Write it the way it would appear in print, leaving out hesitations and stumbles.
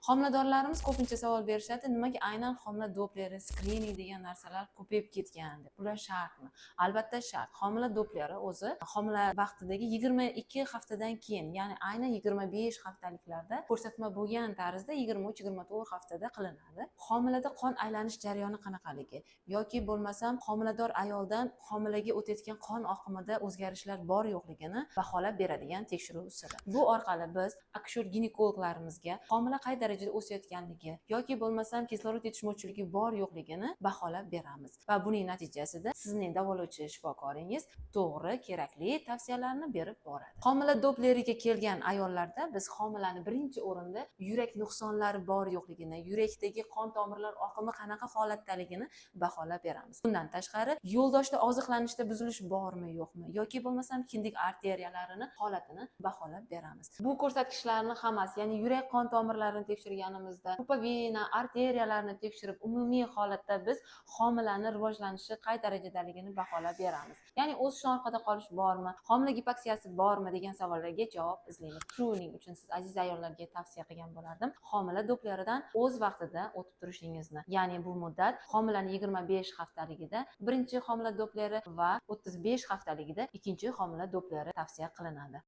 Homiladorlarimiz ko'pincha savol berishadi, nimaga aynan homila dopleri, skrining degan narsalar ko'payib ketgan deb. Bular shartmi? Albatta shart. Homila dopleri o'zi homila vaqtidagi 22 haftadan keyin, ya'ni aynan 25 haftaliklarda ko'rsatma bo'lgan tarzda 23-24 haftada qilinadi. Homilada qon aylanish jarayoni qanaqaligi yoki bo'lmasam homilador ayoldan homilaga o'tayotgan qon oqimida o'zgarishlar bor yo'qligini baholab beradigan tekshiruv usuli. Bu orqali biz akusher ginekologlarimizga homila qay darajada o'sayotganligi yoki bo'lmasam kislorod yetishmovchiligi bor yo'qligini baholab beramiz va buning natijasida sizning davolovchi shifokoringiz to'g'ri, kerakli tavsiyalarni berib boradi. Homila dopleriga kelgan ayollarda biz homilani birinchi o'rinda yurak nuqsonlari bor yo'qligini, yurakdagi qon tomirlar oqimi qanaqa holatdaligini baholab beramiz. Bundan tashqari, yo'ldoshda oziqlanishda buzilish bormi yo'qmi yoki bo'lmasam kindik arteriyalarini holatini baholab beramiz. Bu ko'rsatkichlarni hammasi, ya'ni yurak qon tomirlarini tekshirganimizda, pupavena, arteriyalarni tekshirib, umumiy holatda biz homilani rivojlanishi qay darajadaligini baholab beramiz. Ya'ni o'sishdan orqada qolish bormi, homila gipoksiyasi bormi degan savollarga javob izlaymiz. Shuning uchun siz aziz ayollarga tavsiya qilgan bo'lardim, homila dopleridan o'z vaqtida o'tib turishingizni. Ya'ni bu muddat homilani 25 haftaligida birinchi homila dopleri va 35 haftaligida ikkinchi homila dopleri tavsiya qilinadi.